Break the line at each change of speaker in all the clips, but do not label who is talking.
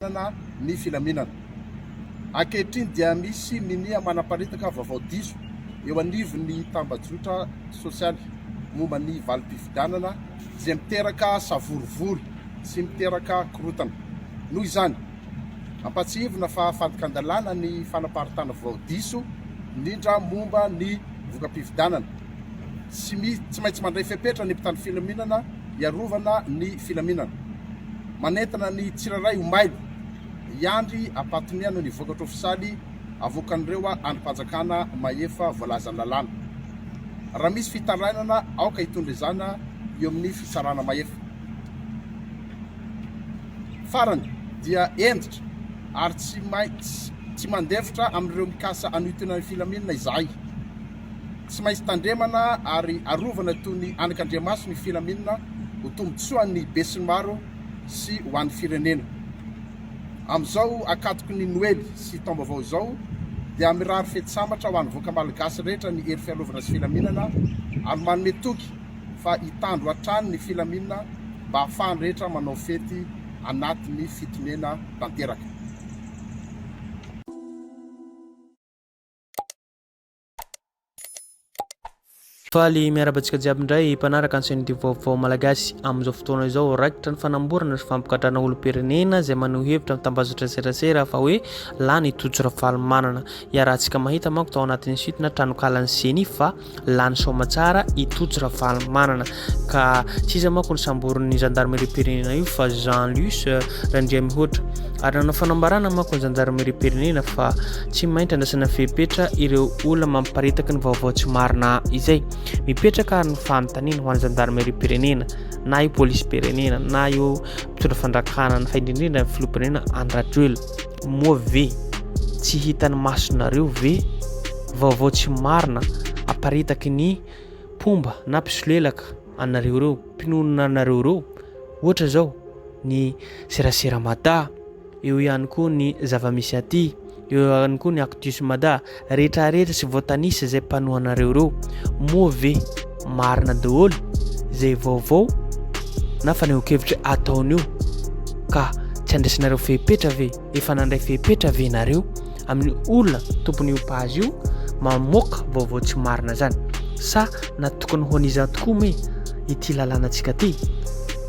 Fiarovana ny filaminana. Ankehitriny dia misy minia manaparitaka vaovao diso eo anivon'ny tambajotra sosialy momba ny valim-pifidianana izay miteraka savorovoro sy miteraka korontana. Noho izany, ampahatsiahivina fa fandikan-dalàna ny fanaparitahana vaovao diso, indrindra momba ny voka-pifidianana. Tsy tsy maintsy mandray fepetra ny mpitandro filaminana hiarovana ny filaminana. Manentana ny tsirairay ho mailo, hiandry am-pahatoniana ny vokatra ofisaly avoakan'ireo andrim-panjakana mahefa voalazan'ny lalàna. Raha misy fitarainana, aoka hitondra izany eo amin'ny fitsarana mahefa. Farany dia hentitra ary tsy tsy mandefitra amin'ireo mikasa hanohitohina ny filaminana izahay. Tsy maintsy tandremana ary arovana toy ny anakandriamaso ny filaminana ho tombontsoan'ny besinimaro sy ho an'ny firenena. Amin'izao ankatoky ny Noely sy taom-baovao izao dia mirary fety sambatra ho an'ny vahoaka malagasy rehetra ny Hery Fiarovana sy Filaminana ary manome toky fa hitandro hatrany ny filaminana mba hahafahan'ny rehetra manao fety anatin'ny fitonena tanteraka.
Faly miarahaba antsika jiaby indray mpanaraka ny chaîne du vaovao malagasy. Amin'izao fotoana izao, raikitra ny fanamborana sy fampikatrana olom-pirenena izay maneho hevitra amin'ny tambajotra serasera fa hoe lany i Tojo Ravalomanana. Iarahantsika mahita manko tao anatin'ny site na tranokalan'ny Ceni fa lany soamatsara i Tojo Ravalomanana. Ka tsy iza manko ny samborin'ny zandarimeriam-pirenena io fa Jean Luce Randriamihoatra. Ary nanao fanambarana manko ny zandarimeriam-pirenena fa tsy maintsy andraisana fepetra ireo olona mampiparitaka ny vaovao tsy marina izay. Mipetraka ary ny fanontaniana ho an'ny zandarimeriam-pirenena na io polisim-pirenena na io mpitondra fandrakana fa indrindra indrindra ny filoham-pirenena Andry Rajoelina. Moa ve tsy hitan'ny masonareo ve vaovao tsy marina aparitaky ny mpomba na mpisolelaka anareo ireo, mpinonona anareo ireo? Ohatra izao ny serasera Mada. Eo ihany koa ny zava-misy aty, eo ihany koa ny Actus Mada, rehetrarehetra tsy voatanisa izay mpanohanareo ireo, moa ve marina daholo izay vaovao na fanehoan-kevitra ataony io ka tsy andraisanareo fepetra ve? Efa nandray fepetra ve nareo amin'ny olona tompon'io page io mamoaka vaovao tsy marina zany? Sa natokany ho an'iza tokoa moa ity lalànantsika ity?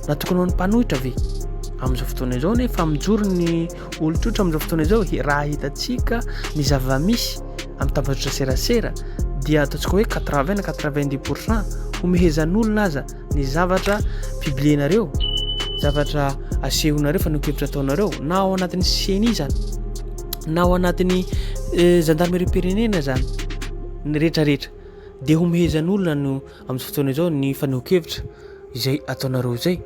Natokana ho an'ny mpanohitra ve? Amin'izao fotoana izao nefa mijoro ny olon-tsotra amin'izao fotoana izao raha hitantsika ny zava-misy amin'ny tambajotra serasera dia ataontsika hoe 80 na 90 pourcent homehezan'olona aza ny zavatra publier-nareo, zavatra asehonareo, fanehoan-kevitra ataonareo na ao anatin'ny CENI izany na ao anatin'ny eh, zandarmeriam-pirenena izany ny rehetrarehetra dia homehezan'olona no amin'izao fotoana izao ny fanehoan-kevitra izay ataonareo izay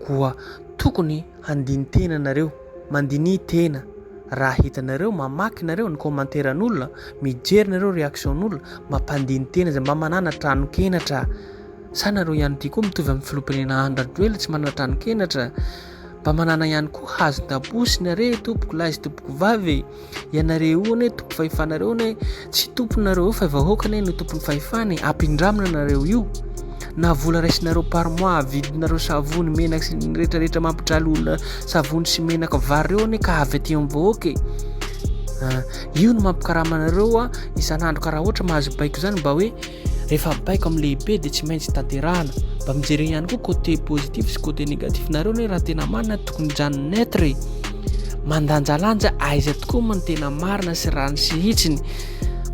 koa tokony handini-tena nareo mandiniha tena raha hitanareo mamaky nareo ny commentaire an'olona mijery nareo réaction n'olona mampandini-tena zay mba manana tranon-kenatra sa nareo ihany ity koa mitovy amin'ny filoham-pirenena Andry Rajoelina tsy manana tranon-kenatra mba manana ihany koa hazon-dabosina re tompoko lahy sy tompoko vavy e. Ianareo io anie tompo fahefanareo anie tsy tomponareo io fa vahoaka anie no tompon'ny fahefana e, ampindramina nareo io na vola raisinareo par mois avidinareo savony menaka sy ny rehetra rehetra mampijaly olona savony sy menaka vary reo anie ka avy aty amin'ny vahoaka e ah, io no mampikarama anareo a isan'andro ka raha ohatra mahazo baiko zany mba hoe Rehefa baiko amin'ny lehibe dia tsy maintsy tanterahana. Mba mijere ihany koa côté positif sy côté négatif nareo anie raha tena marina tokony hijanona neutre e. Mandanjalanja aiza tokoa moa ny tena marina sy rariny sy hitsiny.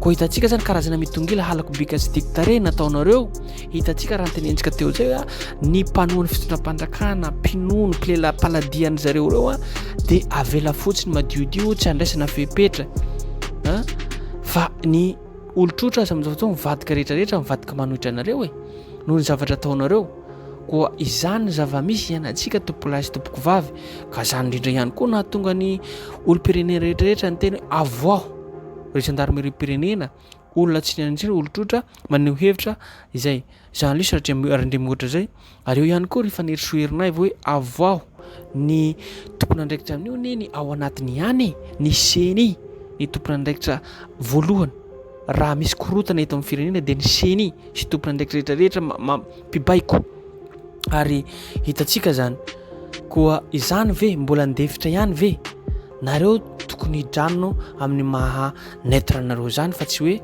Koa hitantsika zany karazana mitongila halako bika sy tiako tarehy nataonareo. Hitantsika raha notenenitsika teo zay a ny mpanohana fitondram-panjakana, mpinono, mpilela mpaladia zareo ireo a dia avela fotsiny madiodio tsy andraisana fepetra. Fa ny Olon-tsotra aza amin'izao fotoana mivadika rehetra rehetra mivadika manohitra anareo e noho ny zavatra ataonareo koa izany ny zava-misy iainantsika tompokolahy sy tompokovavy ka izany indrindra ihany koa nahatonga ny olom-pirenena rehetra rehetra niteny hoe avoaho ry zandarimeriam-pirenena olona tsy nianatra olon-tsotra maneho hevitra izay Jean Luce Randriamihoatra izay Ary eo ihany koa ry Fanirisoa Ernaivo hoe avoaho ny tompon'andraikitra amin'io anie ny ao anatiny ihany e, ny ceni ny tompon'andraikitra voalohany raha misy korotana eto amin'ny firenena dia ny ceni sy tompon'andraikitra rehetra rehetra mpibaiko ary hitantsika zany koa izany ve mbola ndefitra ihany ve? Nareo tokony hijanona amin'ny maha neutre anareo zany fa tsy hoe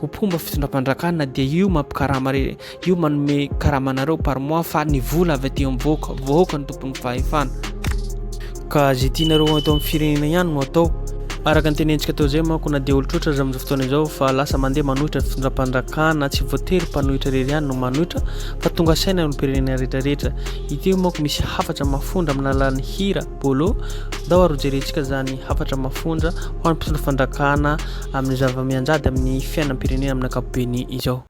ho mpomba fitondram-panjakana dia io mampikarama re io manome karama anareo par mois fa ny vola avy aty amin'ny vahoaka, vahoaka no tompon'ny fahefana. Ka ze tianareo atao amin'ny firenena ihany no atao. Araka ny tenentsika teo zay manko na dia olon-tsotra aza amin'izao fotoana izao fa lasa mandeha manohitra ny fitondram-panjakana, tsy voatery mpanohitra irery ihany no manohitra fa tonga saina ny olom-pirenena rehetra rehetra. Ity manko misy hafatra mafondra amin'ny alalan'ny hira. Bolo, ndao ary hojerentsika izany hafatra mafonja ho an'ny mpitondra fanjakana amin'ny zava-mianjady amin'ny fiainam-pirenena amin'ny ankapobeny izao.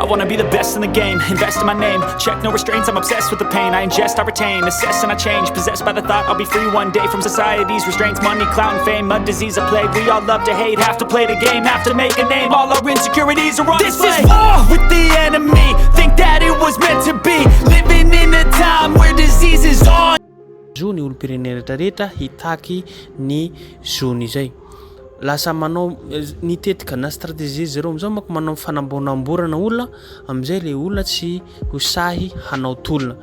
I wanna be the best in the game, invest in my name. Check no restraints, I'm obsessed with the pain. I ingest, I retain, assess and I change. Possessed by the thought I'll be free one day from society's restraints. Money, clout and fame, a disease, a plague. We all love to hate, have to play the game, have to make a name. All our insecurities are on
This
display.
is war with the enemy. Think that it was meant to be. Living in a time where disease is on.
Zo ny olom-pirenena rehetra rehetra hitaky ny zony izay. Lasa manao ny tetika na stratégie zareo amizao manko manao fanamboramborana olona amizay le olona tsy ho sahy hanao tolona.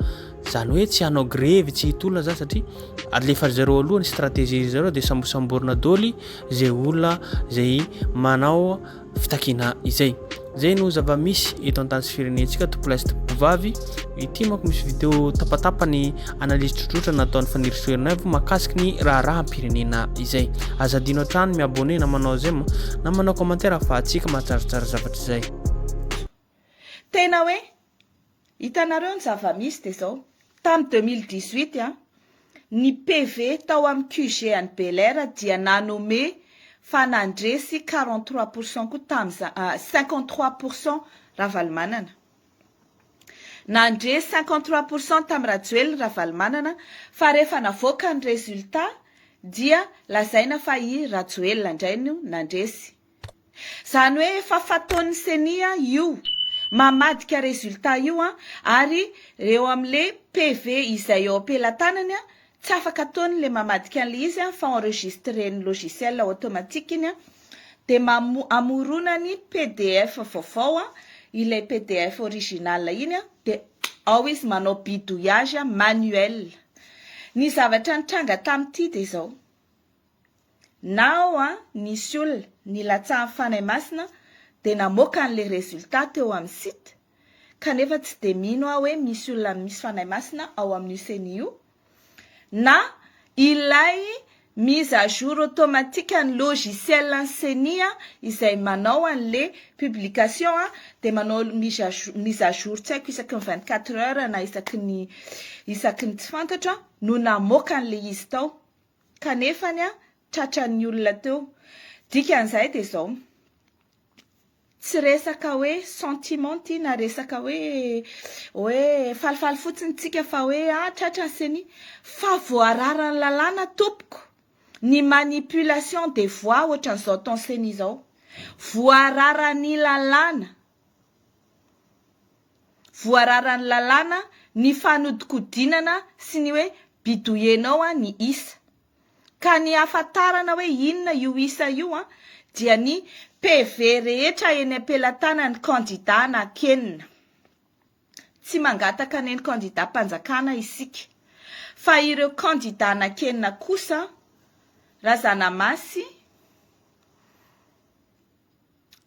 Zany hoe tsy hanao grevy tsy hitolona zany satria alefa zareo aloha ny stratégie zareo de sambosamborina doly zay olona zay manao fitakiana izay. Zay no zava-misy eto an-tany sy firenentsika tompolahy sy tompovavy. Ity manko misy video tapatapany analyse tsotsotra nataon'i Fanirisoa Ernaivo mahakasiky ny raharaham-pirenena izay. Aza adino hatrany mi-abonner na manao j'aime na manao commentaire ahafahantsika mahatsaratsara zavatra izay.
Tena hoe Hitanareo ny zava-misy dia izao, tamin'ny 2018 an, ny PV tao amin'ny QG an'i Bel-Air dia nanome fa nandresy 43 pour cent koa tamin'izany, 53 pour cent Ravalomanana. Nandresy 53 pour cent tamin'i Rajoelina Ravalomanana fa rehefa navoaka ny résultat dia lazaina fa i Rajoelina indray no nandresy. Zany hoe efa fataon'ny ceni io mamadika résultat io ary eo amle PV izay eo am-pelatanany tsy afaka ataony le mamadika an'le izy fa enregistrer-n'ny logiciel automatique iny de amoronany pdf vaovao ilay pdf original iny de ao izy manao bidouillage manuel. Ny zavatra nitranga tamin'ity de izao. Na ao an, nisy olona nilatsahan'ny Fanahy Masina dia namoaka an'ilay résultat teo amin'ny site, kanefa tsy dia mino aho hoe misy olona misy Fanahy Masina ao amin'io ceni io, na ilay mise à jour automatique ny logiciel an'ny ceni izay manao an'ilay publication dia manao mise à jour, mise à jour tsy haiko isaky ny 24 heures na isaky ny isaky ny tsy fantatro no namoaka an'ilay izy tao. Kanefany an, tratran'ny olona teo. Dikan'izay dia izao, tsy resaka hoe sentiment ity na resaka hoe hoe falifaly fotsiny tsika fa hoe ah tratra ny ceni, fa voararan'ny lalàna tompoko ny manipulation des voix ohatran'izao ataon'ny ceni izao. Voararan'ny lalàna. Voararan'ny lalàna ny fanodikodinana sy ny hoe bidouillenao ny isa. Ka ny hahafantarana hoe inona io isa io dia ny PV rehetra eny am-pelatanan'ny kandida nakenina. Tsy mangataka ny kandidam-panjakana isika. Fa ireo kandida nakenina kosa, Razanamasy,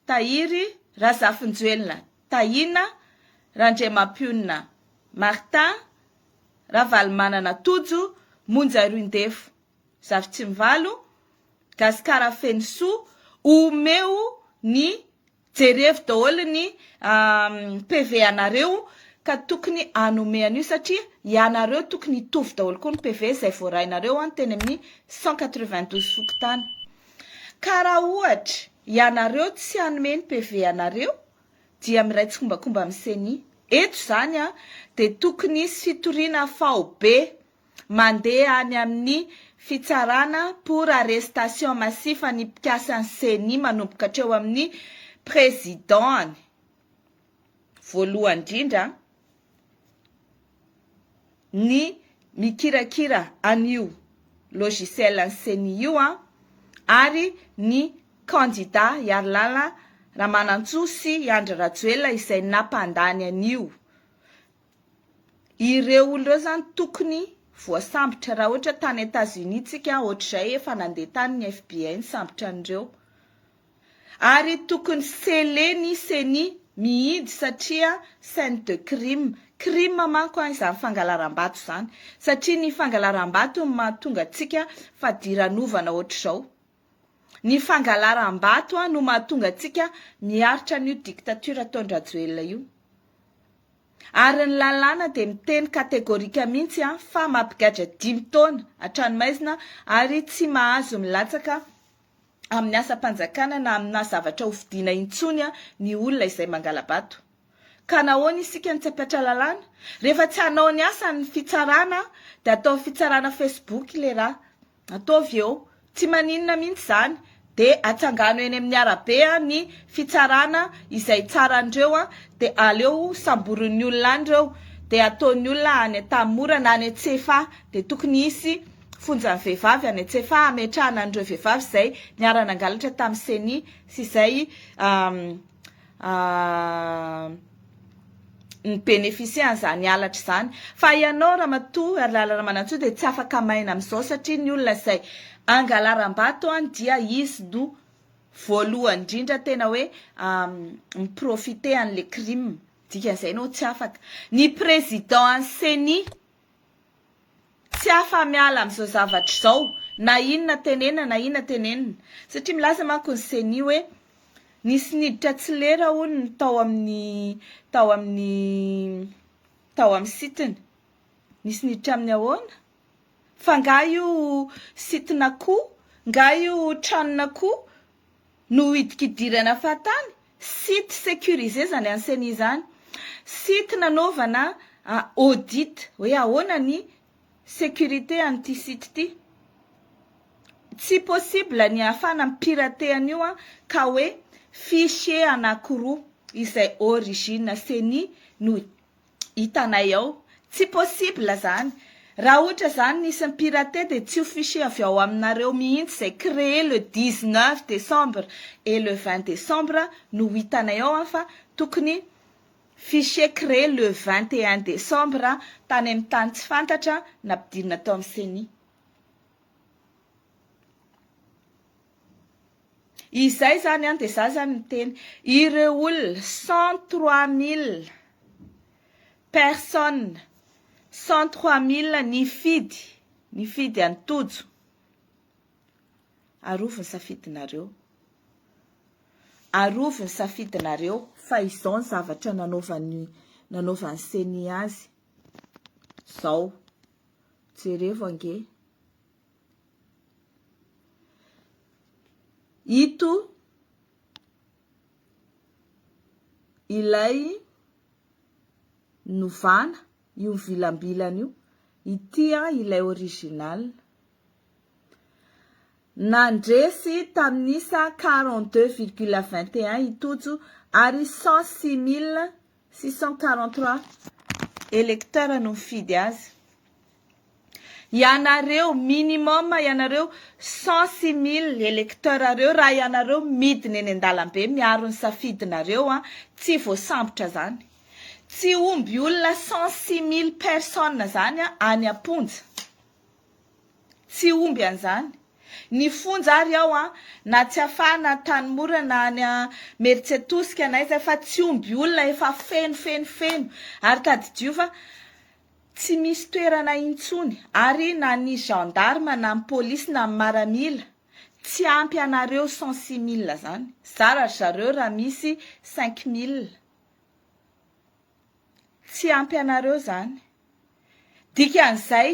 Tahiry Razafinjoelina Tahina Randriamampionona Martin Ravalomanana Tojo Monja Roindefo Zafitsimivalo Gasikara Fenosoa Omeo ny jerevo daholo ny PV anareo ka tokony hanome an'io satria ianareo tokony hitovy daholo koa ny PV izay voarainareo an teny amin'ny 192 fokontany. Ka raha ohatra ianareo tsy hanome ny PV anareo dia miray tsikombakomba amin'ny ceni. Eto izany dia tokony hisy fitoriana faobe mandeha any amin'ny fitsarana pour arrestation massif ny mpikasan'ny ceni manomboka hatreo amin'ny président-ny voalohany indrindra ny mikirakira an'io logiciel an'ny ceni io an. ary ny kandida Harilala Ramanantsoa sy i Andry Rajoelina izay nampandany an'io. Ireo olona ireo izany tokony voasambotra, raha ohatra tany Etats-Unis tsika ohatr'izay efa nandeha tany ny FBI nisambotra an'ireo. Ary tokony sceller ny ceni mihidy satria scène de crime, crime manko an izany fangalaram-bato izany, satria ny fangalaram-bato no mahatonga antsika fadiranovana ohatr'izao. Ny fangalaram-bato no mahatonga antsika miaritra an'io dictature ataon-dRajoelina io. Ary ny lalàna dia miteny catégorique mihitsy fa mampigadra dimy taona an-tranomaizina ary tsy mahazo milatsaka amin'ny asam-panjakana na amina zavatra hofidiana intsony ny olona izay mangala-bato. Ka nahoana isika no tsy hampiatra lalàna? Rehefa tsy hanao ny asany ny fitsarana dia ataovy fitsarana Facebook le raha. Ataovy eo. Tsy maninona mihitsy izany. Dia atsangano eny amin'ny arabe ny fitsarana izay tsaran'ireo dia aleo samborin'ny olona any ireo. Dia ataon'ny olona any Antanimora na any Antsefahy. Dia tokony hisy fonjan'ny vehivavy any Antsefahy hametrahana an'ireo vehivavy izay niara-nangalatra tamin'ny ceni sy izay ni-beneficier an'izany halatra izany. Fa ianao Ramatoa Harilala Ramanantsoa dia tsy afaka maina amin'izao satria ny olona izay angalaram-bato dia izy no voalohany indrindra tena hoe mi-profiter an'ilay crime. Dikan'izay ianao tsy afaka. Ny président an'ny ceni Tsy afa-miala amin'izao zavatra izao na inona tenenina na inona tenenina. Satria milaza manko ny ceni hoe nisy niditra tsy lera hono ny tao amin'ny tao amin'ny tao amin'ny site-ny. Nisy niditra amin'ny ahoana? Fa nga io site-n'akoho? Nga io tranon'akoho no hidikidirana fahatany? Site sécurisé zany an'i ceni zany. Site nanaovana audit hoe ahoana ny sécurité an'ity site ity. Tsy possible ny ahafahana mi-pirater an'io an, ka hoe fichier anakiroa izay origine ceni no hitanay ao. Tsy possible zany. Raha ohatra zany nisy ni-pirater dia tsy ho fichier avy ao aminareo mihitsy izay créé le 19 décembre et le 20 décembre no ho hitanay ao an fa tokony fichier créé le 21 décembre tany amin'ny tany tsy fantatra nampidirina tao amin'ny ceni. Izay zany an, dia za zany miteny, ireo olona 103 mille personnes, 103 mille nifidy, nifidy an'i Tojo, arovy ny safidinareo, arovy ny safidinareo fa izao ny zavatra nanaovan'ny nanaovan'ny ceni azy, zao, jerevo ange. Ito ilay novana, io mivilambilana io, ity ilay original. Nandresy tamin'ny isa 42,21 i Tojo ary 106 643 électeurs no nifidy azy. Ianareo minimum ianareo 106 mille electeurs reo raha ianareo midina eny an-dalambe miaro ny safidinareo an, tsy voasambotra zany. Tsy omby olona 106 mille personnes zany an any am-ponja. Tsy omby an'izany. Ny fonja ary ao an, na Tsiafahy na Antanimora na any Imerintsiatosika na aiza fa tsy omby olona efa feno feno feno. Ary tadidio fa Tsy misy toerana intsony ary na ny gendarme na ny polisy na ny maramila tsy ampy anareo 106 mille zany, zara ry zareo raha misy 5000, tsy ampy anareo zany, dikan'izay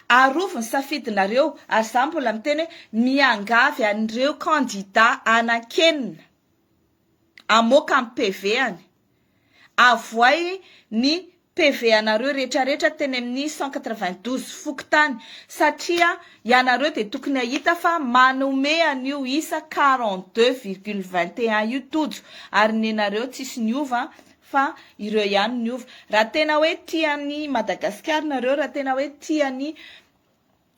arovy ny safidinareo ary za mbola miteny hoe miangavy an'ireo candidat anankenina amoaka ny PV-any, avoay ny PV anareo retraretra teny amin'ny 192 fokontany satria ianareo dia tokony hahita fa manome an'io isa 42,21 io Tojo ary nenareo tsisy niova fa ireo ihany niova. Raha tena hoe tia an'i Madagasikara nareo, raha tena hoe tia an'i.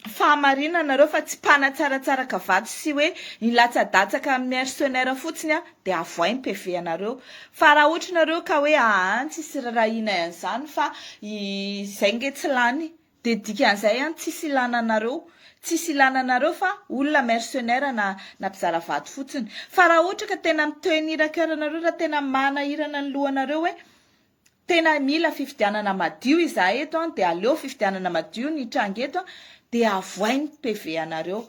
fahamarinana nareo fa tsy mpanatsaratsaraka vato sy hoe nilatsadatsaka mercenaire fotsiny a, de avoay ny PV anareo. Fa raha ohatra nareo ka hoe aa, tsisy rarahiana an'izany fa izay nge tsy lany, de dikan'izay an, tsisy ilana anareo, tsisy ilana anareo fa olona mercenaire na mpizara vato fotsiny. Fa raha ohatra ka tena mi-tenir à cœur anareo, raha tena manahirana ny lohanareo hoe tena mila fifidianana madio izahay eto an, de aleo fifidianana madio ny tranga eto an, de avoay ny PV anareo.